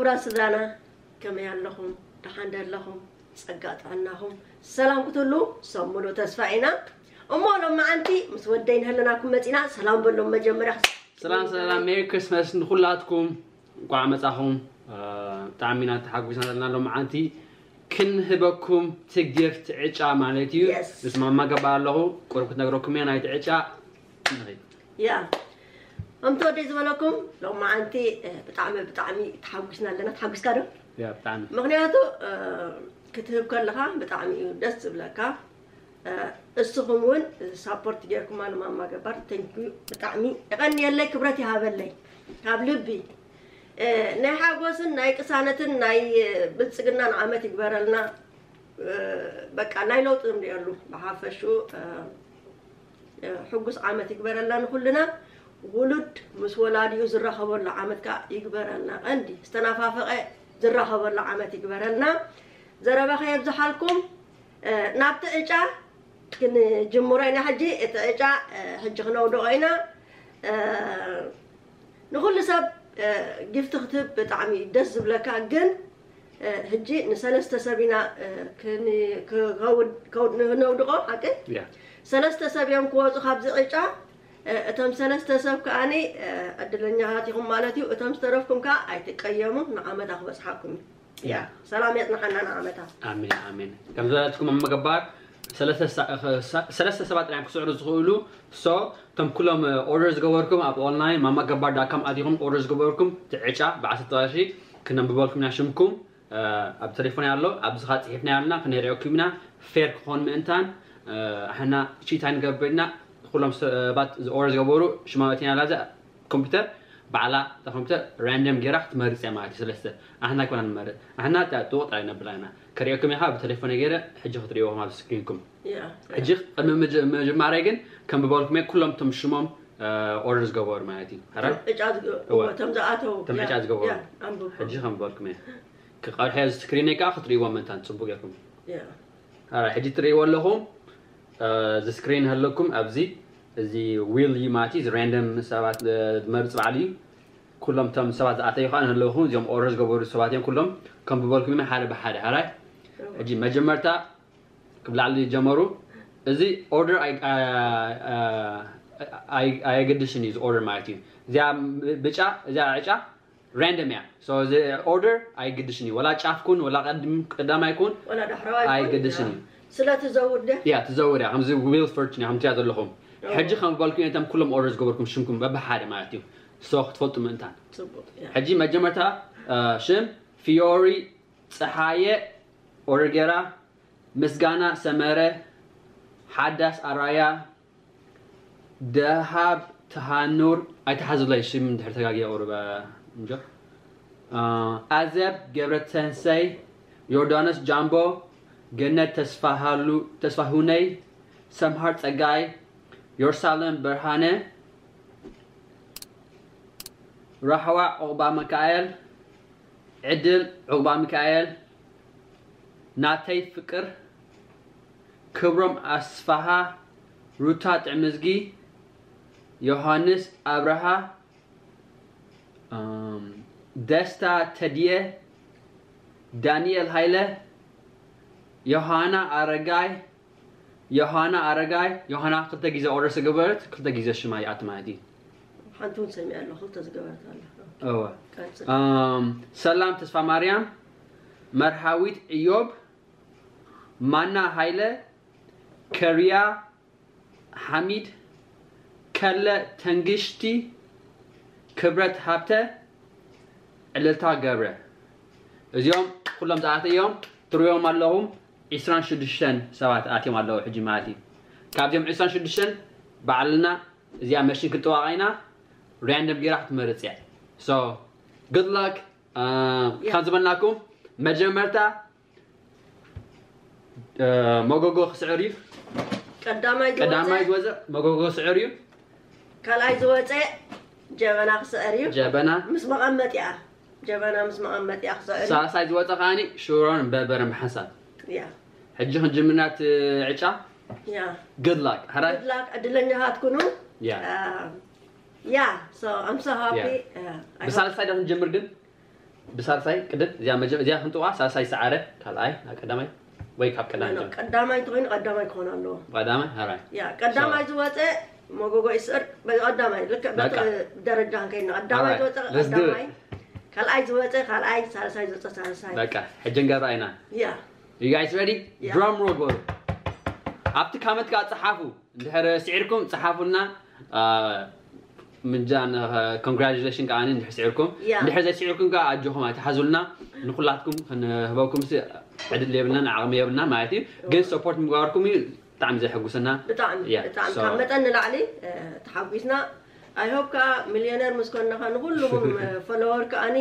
ክቡራት ስድራና፣ ከመይ ኣለኹም? ደሓን ዶ ኣለኹም? ጸጋ ጥዕናኹም ሰላም ክትህሉ ሰብ ሙሉእ ተስፋ ኢና። እሞ ሎማዓንቲ ምስ ወደይ ንህልናኩም መጺና። ሰላም በሎም መጀመርያ። ሰላም ሰላም፣ ሜሪ ክሪስማስ ንኩላትኩም። እንኳዕ መጻኹም። ብጣዕሚ ኢና ተሓጒስና ዘለና። ሎማዓንቲ ክንህበኩም ትጊፍት ዕጫ ማለት እዩ። Yes. ምስ ማማ ገባ ኣለኹ፣ ቁሩብ ክትነግረኩም እያ ናይቲ ዕጫ። ንኺድ። ያ፣ ከምቲ ወደይ ዝበለኩም ሎማዓንቲ ብጣዕሚ ብጣዕሚ ተሓጒስና ኣለና። ተሓጒስካ ዶ? ያ ብጣዕሚ። ምክንያቱ ክትህብ ከለኻ ብጣዕሚ እዩ ደስ ዝብለካ። እስኹም እውን ሳፖርት ጌርኩማ ንማማ ገባር፣ ተንኪዩ። ብጣዕሚ የቐንየለይ፣ ክብረት ይሃበለይ ካብ ልቢ። ናይ ሓጎስን ናይ ቅሳነትን ናይ ብልጽግናን ዓመት ይግበረልና። በቃ ናይ ለውጢ ንሪኤሉ ብሓፈሹ። ሕጉስ ዓመት ይግበረልና ንኩልና። ውሉድ ምስ ወላዲኡ ዝራኸበሉ ዓመት ከዓ ይግበረልና። ቀንዲ ዝተናፋፈቐ ዝራኸበሉ ዓመት ይግበረልና። ዘረባኸ የብዝሓልኩም። ናብቲ ዕጫ ክንጅምሮ ኢና ሕጂ። እቲ ዕጫ ሕጂ ክነውድቖ ኢና። ንኩሉ ሰብ ጊፍቲ ክትህብ ብጣዕሚ ደስ ዝብለካ፣ ግን ሕጂ ንሰለስተ ሰብ ኢና ክነውድቖ። ሓቂ ያ ሰለስተ ሰብ እዮም ክወፁ ካብዚ ዕጫ። እቶም ሰለስተ ሰብ ከዓኒ ዕድለኛታት ኢኹም ማለት እዩ። እቶም ዝተረፍኩም ከዓ ኣይትቀየሙ፣ ንዓመታ ክበፅሓኩም እዩ። ያ ሰላም የፅንሓና ንዓመታ። ኣሜን ኣሜን። ከም ዝበለትኩም ኣብ መገባር ሰለስተ ሰባት እዮም ክስዕሩ ዝኽእሉ። ሶ እቶም ኩሎም ኦርደር ዝገበርኩም ኣብ ኦንላይን ማማ ገባር ዳት ኮም ኣቲኹም ኦርደር ዝገበርኩም ትዕጫ ብዓሰርተ ቅርሺ ክነንብበልኩም ኢና ሽምኩም። ኣብ ቴሌፎን ኣሎ፣ ኣብዚ ኻ ፅሒፍና ያልና ክነሪኦኩም ኢና። ፌር ክኾን ምእንታን ኣሕና ቺት ኣይንገብር ኢና። ኩሎም ሰባት ኦርደር ዝገበሩ ሽማመት ኢና ላዘ ኮምፒውተር ባዕላ እታ ኮምፒውተር ራንደም ጌራ ክትመርፅ እያ ማለት እዩ። ሰለስተ ኣሕና ኣይኮና ንመርፅ፣ ኣሕና ጥቕጥ ኣይነብላ ኢና። ከሪኦኩም ኢኻ ብቴሌፎን ገይረ ሕጂ ክትሪእዎም ኣብ ስክሪንኩም። ሕጂ ቅድሚ ምጅማረይ ግን ከም ብበልኩም እየ ኩሎም እቶም ሽሞም ኦርደር ዝገበሩ ማለት እዩ። እቶም ዝኣተው እቶም ዕጫ ዝገበሩ ኣንብብ። ሕጂ ከም ብበልኩም እየ ክቐርሐ ስክሪነይ ከዓ ክትሪእዎም ምእንታን ፅቡቅ ጌርኩም። ሕጂ ትሪእዎ ኣለኹም። እዚ ስክሪን ኣለኩም ኣብዚ። እዚ ዊል እዩ ማለት እዩ። እዚ ራንደም ሰባት ዝመርፅ በዓል እዩ። ኩሎም እቶም ሰባት ዝኣተዩ ከዓ ኣለኹም። እዚኦም ኦርደር ዝገበሩ ሰባት እዮም ኩሎም። ከም ብበልኩም ሓደ ብሓደ ሃራይ። ሕጂ መጀመርታ ክብ ላዕሊ ጀመሩ። እዚ ኦርደር ኣየገድሽን እዩ። እዚ ኦርደር ማለት እዩ። እዚኣ ብጫ እዚኣ ዕጫ ራንደም እያ። እዚ ኦርደር ኣይግድሽን እዩ። ወላ ጫፍ ኩን ወላ ቀዳማይ ኩን ወላ ዳሕረዋይ ኩን ኣይግድሽን እዩ። ስለ ትዘውር ድያ? ያ ትዘውር እያ። ከምዚ ዊል ፎርቹን እያ ከምትያ ዘለኹም። ሕጂ ከም በልኩም እቶም ኩሎም ኦርደር ዝገበርኩም ሽምኩም በብሓደ ማለት እዩ። ሶ ክትፈልጡ ምእንታን። ጽቡቅ እያ። ሕጂ መጀመርታ ሽም ፊዮሪ ፀሓየ ኦርደር ጌራ፣ ምስጋና ሰመረ፣ ሓዳስ ኣራያ፣ ደሃብ ተሃኑር፣ ኣይተሓዙለይ ሽም እንድሕር ተጋጊየ ቁሩበ እንጆ። ኣዘብ ገብረተንሰይ፣ ዮርዳኖስ ጃምቦ፣ ገነት ተስፋሃሉ ተስፋሁነይ፣ ሰምሃር ጸጋይ፣ ዮርሳለም በርሃነ፣ ራህዋ ዑቕባ ሚካኤል፣ ዕድል ዑቕባ ሚካኤል፣ ናተይ ፍቅር፣ ክብሮም ኣስፋሃ፣ ሩታ ጥዕምዝጊ፣ ዮሃንስ ኣብርሃ፣ ደስታ ተድየ፣ ዳንኤል ሃይለ፣ ዮሃና ኣረጋይ፣ ዮሃና ኣረጋይ፣ ዮሃና ክልተ ግዜ ኦርደር ዝገበረት ክልተ ግዜ ሽማ ይኣቲ ማለት እዩ። ሓንቲ እውን ሰሚዐ ኣለኹ ክልተ ዝገበረት ኣላ። እወ። ቀጽል። ሰላም ተስፋ ማርያም፣ መርሃዊት እዮብ፣ ማና ሃይለ፣ ከርያ ሓሚድ፣ ከለ ተንግሽቲ፣ ክብረት ሃብተ፣ ዕልልታ ገብረ። እዚኦም ኩሎም ዝኣተዮም ትሪኦም ኣለኹም። ዒስራን ሽዱሽተን ሰባት ኣትዮም ኣለዉ ሕጂ ማለት እዩ። ካብዚኦም ዒስራን ሽዱሽተን ባዕልና እዚኣ መሽን ክንጥዋቕ ኢና። ራንደም ጌራ ክትመርፅ እያ። So good luck። ከም ዝበልናኩም መጀመርታ መጎጎ ክስዕር እዩ። ቀዳማይ ቀዳማይ ዝወፀ መጎጎ ክስዕር እዩ። ካልኣይ ዝወፀ ጀበና ክስዕር እዩ። ጀበና ምስ መቐመጢኣ ጀበና ምስ መቐመጢኣ ክስዕር እዩ። ሳልሳይ ዝወፀ ከዓኒ ሽሮን በርበረን ብሓንሳብ። ያ ሕጂ ክንጅምር ኢና እቲ ዕጫ። ያ Good luck። ሕራይ good luck ዕድለኛታት ኩኑ። ያ ያ so I'm so happy። ብሳልሳይ ዶ ክንጅምር ግን? ብሳልሳይ ቅድም እዚኣ መጀ- እዚኣ ክንጥዋ ሳልሳይ ሰዓረ ካልኣይ ናብ ቀዳማይ ወይ ካብ ቀዳማይ ጀምር? ቀዳማይ ተኮይኑ ቀዳማይ ክኾን ኣለዎ። ቀዳማይ ኣራይ ያ ቀዳማይ ዝወፀ መጎጎ ይስዕር። በዚ ቀዳማይ ልክዕ በቲ በቃ። ደረጃ ከይና ቀዳማይ Alright, ዝወፀ let's do it. ቀዳማይ፣ ካልኣይ ዝወፀ ካልኣይ፣ ሳልሳይ ዝወፀ ሳልሳይ። በቃ ሕጂ ንገብራ ኢና። ያ You guys ready? Yeah. Drum roll በሉ። ኣብቲ comment ከዓ ጸሓፉ። እንድሕር ስዒርኩም ጸሓፉልና። አ፣ ምጃን ኮንግራጁሌሽን ከዓ እንድሕር ስዒርኩም። Yeah. እንድሕር ዘይስዒርኩም ከዓ ኣጆኹም ኣይትሓዙልና። ንኩላትኩም ክንህበኩም ሲ ዕድል የብልናን ዓቕሚ የብልና ማለት እዩ። ግን ሰፖርት ምግባርኩም እዩ ብጣዕሚ ዘሕጉስና። ብጣዕሚ Yeah, ብጣዕሚ so- ካብ መጠን ንላዕሊ እ፣ ተሓጒስና። I hope ከዓ ሚልዮነር ምስ ኮንና ንኩልኹም ፎሎወር ከዓኒ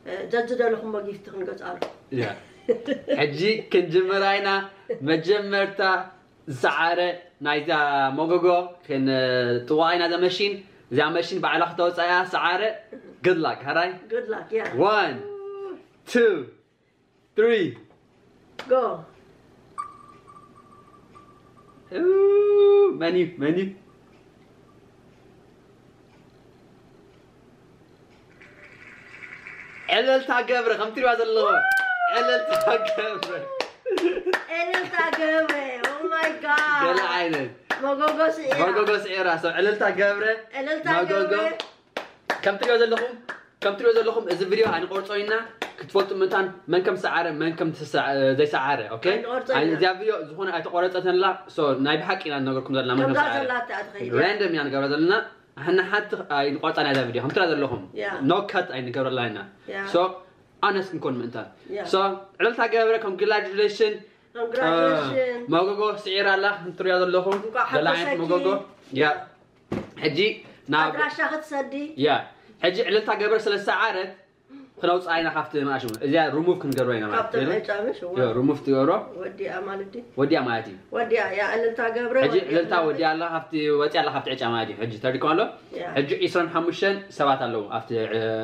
እ፣ ዘዝደለኹሞ ጊፍት ክንገዝኣሉ። Yeah. ሕጂ ክንጅምራ ኢና። መጀመርታ ዝሰዓረ ናይዛ መጎጎ ክንጥዋ ኢና። እዛ መሽን እዚኣ መሽን ባዕላ ክተወፅኣ እያ። ሰዓረ። Good luck። ሃራይ። Good luck። ያ One, two, three. Go. Ooh, መን እዩ መን እዩ? ዕልልታ ገብረ ከም ትሪዋ ዘለዎ። ዕልልታ ገብረ። ዕልልታ ገብረ። Oh my God. ገለ ዓይነት መጎጎ ስዒራ። መጎጎ ስዒራ። So ዕልልታ ገብረ። ዕልልታ መጎጎ። ገብረ። ከም ትሪኦ ዘለኹም ከም ትሪኦ ዘለኹም እዚ ቪድዮ ኣይንቆርጾ ኢና። ክትፈልጡ ምንታን መን ከም ሰዓረ መን ከም ተሰዓ- ዘይሰዓረ። ኦኬ ኣይንቆርጾ ኢና። እዚኣ ቪድዮ ዝኾነ ኣይተቆረጸተንላ። So ናይ ብሓቂ ኢና ንነገርኩም ዘለና መን ከም ከምዛ ሰዓረ። ዘላ እታ ትኸይድ። Random ኢና ንገብራ ዘለና። ኣሕና ሓንቲ ኣይንቆርጻ ናይ እዛ ቪድዮ ከም ትሪኦ ዘለኹም። Yeah. No cut ኣይንገብረላ ኢና። Yeah. So honest ክንኮን ምእንታን። Yeah. So ዕልልታ ገብረ congratulation። Congratulation. መጎጎ ስዒራ ኣላ ከም ትሪኦ ዘለኹም። እንኳዕ ገለ ዓይነት ሓጎሰኪ። መጎጎ። ያ ሕጂ ናብ ኣድራሻ ክትሰዲ። ያ ሕጂ ዕልልታ ገብረ ስለ ሰዓረት ክነውፅኣ ኢና ካብቲ ማሽን። እዚኣ ሪሙቭ ክንገብሮ ኢና ማለት ካብቶም እዩ። ዕጫ ምሽ እዋ። ያ ሪሙቭ ትገብሮ ወዲኣ ማለት ድዩ? ወዲኣ ማለት እዩ። ወዲኣ ያ ዕልልታ ገብረ ሕጂ ወዲኣ ዕልልታ ማለት ወዲኣ ኣላ ካብቲ ወፂኣ ኣላ ካብቲ ዕጫ ማለት እዩ። ሕጂ ተሪድኩም ኣሎ። ያ። ሕጂ ዒስራን ሓሙሽተን ሰባት ኣለዉ ኣብቲ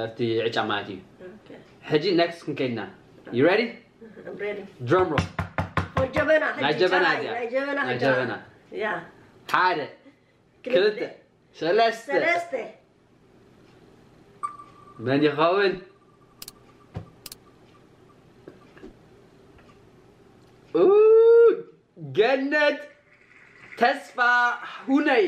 ኣብቲ ዕጫ ማለት እዩ። ኦኬ። ሕጂ ኔክስት ክንከይድና። You ready? I'm ready። Drum roll። ወይ ጀበና ሕጂ ናይ ጀበና ቻይ፣ እዚኣ። ናይ ጀበና ናይ ሕጂ። ጀበና። ያ ሓደ ክልተ ክልተ ሰለስተ ሰለስተ መን ይኸውን? ኡ፣ ገነት ተስፋ ሁነይ።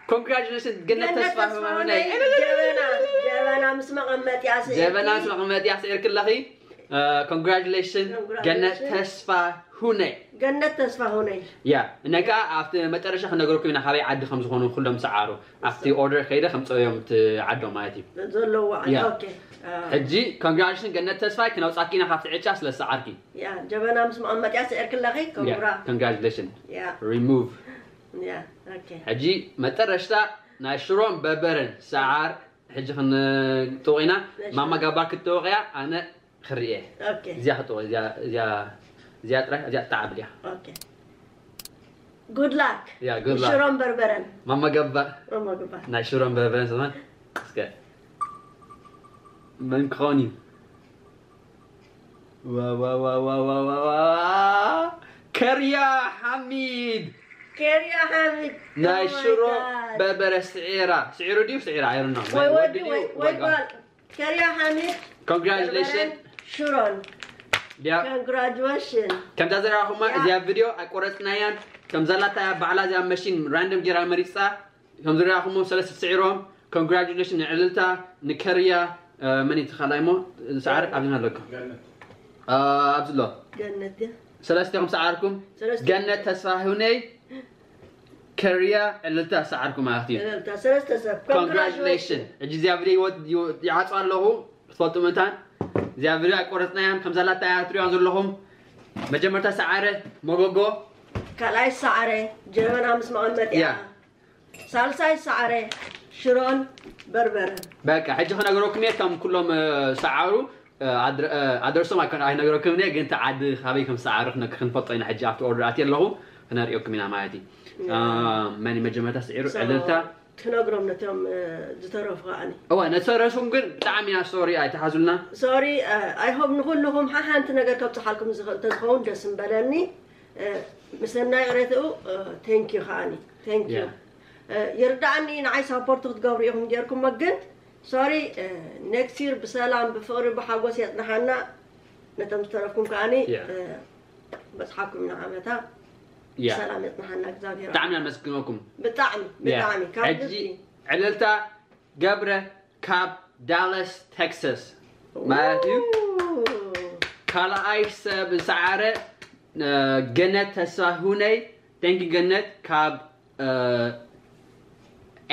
ኮንግራጁሌሽን ገነት ተስፋ ሁነይ። ጀበና ጀበና ምስ መቐመጢያ ስዒርኪ። ጀበና ምስ መቐመጢያ ስዒርኪ ኣለኺ። ኮንግራጁሌሽን ኮንግራጁሌሽን። ገነት ተስፋ ሁነይ። ገነት ተስፋ ሁነይ። ያ እነ ከዓ ኣብቲ መጨረሻ ክነገረኩም ኢና ካበይ ዓዲ ከም ዝኾኑ ኩሎም ሰዓሩ ኣብቲ ኦርደር ከይደ ከም ፀብዮም እቲ ዓዶም ማለት እዩ። ዘለዎ ዓዲ ያ። ኦኬ። አ፣ ሕጂ ኮንግራጁሌሽን ገነት ተስፋይ ክነውፃኪ ኢና ካብቲ ዕጫ ስለ ዝሰዓርኪ። ያ ጀበና ምስ መቐመጢያ ስዒርኪ ኣለኺ። ኮንግራ። ኮንግራጁሌሽን ያ ሪሙቭ። ያ ኦኬ። ሕጂ መጠረሽታ ናይ ሽሮን በርበረን ሰዓር ሕጂ ክንጥውቕ ኢና። እሺ። ማማ ጋባር ክትጥውቕ እያ ኣነ ክርእየ። ኦኬ። እዚኣ ክትጥውቕ እዚኣ እዚኣ እዚኣ ጥራይ እዚኣ ትዓብል እያ። ኦኬ። ጉድ ላክ። ያ፣ ጉድ ላክ። ሽሮን በርበረን። ማማ ጋባር ማማ ጋባር። ናይ ሽሮን በርበረን ስማን እስከ መን ክኸውን እዩ? ዋ ዋ ዋ ዋ ዋ ዋ ዋ። ከርያ ሓሚድ ከርያ ሓሚድ። ናይ Oh my ሽሮ God። በርበረ ስዒራ ስዒሩ ድዩ ስዒራ ኣይርኖ ወይ ወዲ ወይ ወይ ጓል። ከርያ ሓሚድ። ኮንግራጁሌሽን በርበረን ሽሮን። ያ ኮንግራጁሌሽን። ከምዛ ዘረባኹማ ያ። እዚኣ ቪድዮ ኣይቆረፅናያን። ከምዛ ላታ ባዕላ እዚኣ መሽን ራንደም ጌራ መሪፃ። ከም ዝረኣኹሞ ሰለስተ ስዒሮም። ኮንግራጁሌሽን ንዕልልታ ንከርያ። መን እቲ ካልኣይ ሞ ሰዓር ኣብዚ ኣለኩም። ኣብዚ ኣሎ። ገነት ድያ? ሰለስቲኹም ሰዓርኩም። ሰለስተ። ገነት ተስፋ ሁነይ ከርያ ዕልልታ ሰዓርኩም ማለት እዩ። ዕልልታ ሰለስተ ሰብ። ኮንግራጁሌሽን። ሕጂ እዚኣ ቪድዮ ይወ- ይወ- ይዓፅዋ ኣለኹ ክትፈልጡ ምእንታን እዚኣ ቪድዮ ኣይቆረፅናያን። ከምዛ ላታ እያ ትሪኦ ዘለኹም። መጀመርታ ሰዓረ መጎጎ። ካልኣይ ሰዓረ ጀበና ምስ መቐመጢያ። ያ። ሳልሳይ ሰዓረ ሽሮን በርበረን። በቃ ሕጂ ክነግረኩም እየ ከም ኩሎም እ፣ ሰዓሩ እ፣ ኣድረ- እ፣ ኣደርሶም ኣይኮነ ኣይነግረኩም እየ ግን እቲ ዓዲ ካበይ ከም ሰዓሩ ክነ- ክንፈልጦ ኢና። ሕጂ ኣብቲ ኦርደር ኣትየ ኣለኹ ክነርእየኩም ኢና ማለት እዩ። እ፣ መን እዩ መጀመርታ ስዒሩ? So፣ ዕልልታ። ትነግሮም ነቶም እ፣ ዝተረፉ ከዓኒ። እዋ ነተረፉም ግን ብጣዕሚ ኢና ሶሪ ኣይተሓዙልና። ሶሪ። ኣይ ሆፕ ንኩልኹም ሓሓንቲ ነገር ከብፅሓልኩም ዝኽእል እንተዝኸውን ደስ ምበለኒ። እ፣ ምስ ሰናይ ቅሬትኡ ቴንክ ዩ ከዓኒ። ቴንክ ዩ። ያ። እ፣ ይርዳእኒ ንዓይ ሳፖርት ክትገብሩ ኢኹም ጌርኩሞ ግን Sorry, next year ብሰላም ብፍቕሪ ብሓጎስ የጽንሓና። ነቶም ዝተረፍኩም ከዓኒ Yeah. በጽሓኩም ኢና ዓመታ Yeah. ብሰላም የጽንሓና እግዚኣብሔር። ብጣዕሚ ኣመስግነኩም። ብጣዕሚ Yeah. ብጣዕሚ ካብ ሕጂ ልቢ ዕልልታ ገብረ ካብ ዳላስ ቴክሳስ ማለት እዩ። ኡ፣ ካልኣይ ሰብ ዝሰዓረ ገነት ተስፋሁነይ። Thank you ገነት ካብ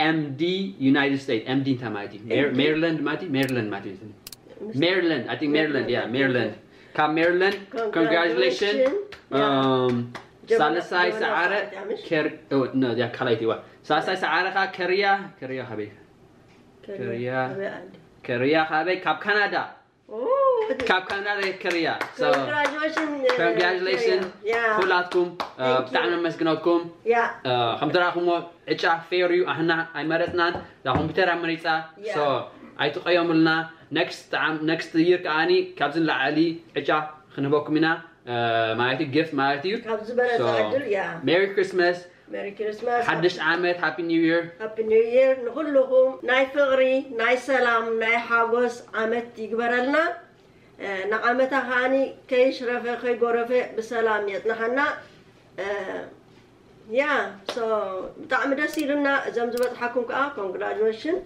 ኤምዲ ዩናይትድ ስቴትስ። ኤምዲ እንታይ ማለት እዩ? ሜር- ሜሪላንድ ማለት እዩ። ሜሪላንድ ማለት እዩ። ሜሪላንድ I think ሜሪላንድ yeah ሜሪላንድ ካብ ሜሪላንድ። Congratulations. Congratulations. Yeah. Um, ጀበና- ሳልሳይ ጀበና ሰዓረ ሰዓት ያምሽ? ከር ኦ፣ no ያ ካልኣይቲ ዋ ሳልሳይ ሰዓረ ካ ከርያ ከርያ ካበይ ከርያ ከርያ ኣንዲ። ከርያ ካበይ ካብ ካናዳ። ኦ፣ ካብ ካናዳ ከርያ። So Congratulations. congratulations Yeah. ኩላትኩም። Thank you. ብጣዕሚ ኣመስግነኩም። Yeah. ከም ትራኹሞ ዕጫ ፌር እዩ። ኣህና ኣይመረፅናን። እዛ ኮምፒውተር ኣመሪፃ። Yeah. So ኣይትቀየሙልና። Next time next year ከዓኒ ካብዚ ንላዕሊ ዕጫ ክንህበኩም ኢና። ማለት እዩ ጊፍት ማለት እዩ። ካብ ዝበለፀ ዕድል፣ yeah. Merry Christmas። Merry Christmas. ሓድሽ ዓመት። Happy New Year። Happy New Year ንኩልኹም። ናይ ፍቕሪ ናይ ሰላም ናይ ሓጎስ ዓመት ይግበረልና። ንዓመታ ከዓኒ ከይሽረፈ ከይጎረፈ ብሰላም የፅንሓና። Yeah so ብጣዕሚ ደስ ኢሉና። እዞም ዝበፅሓኩም ከዓ ኮንግራጁዌሽን።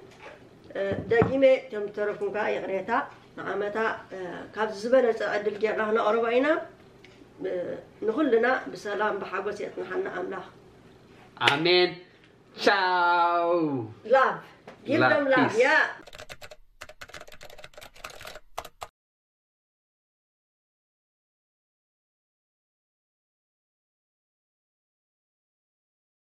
ደጊመ እቶም ዝተረፍኩም ከዓ ይቕሬታ። ንዓመታ ካብዚ ዝበለፀ ዕድል ጌርና ክነቕርቦ ኢና። ንኩልና ብሰላም ብሓጎስ የፅንሓና ኣምላኽ። ኣሜን። ቻው። Love. Give them love. Yeah.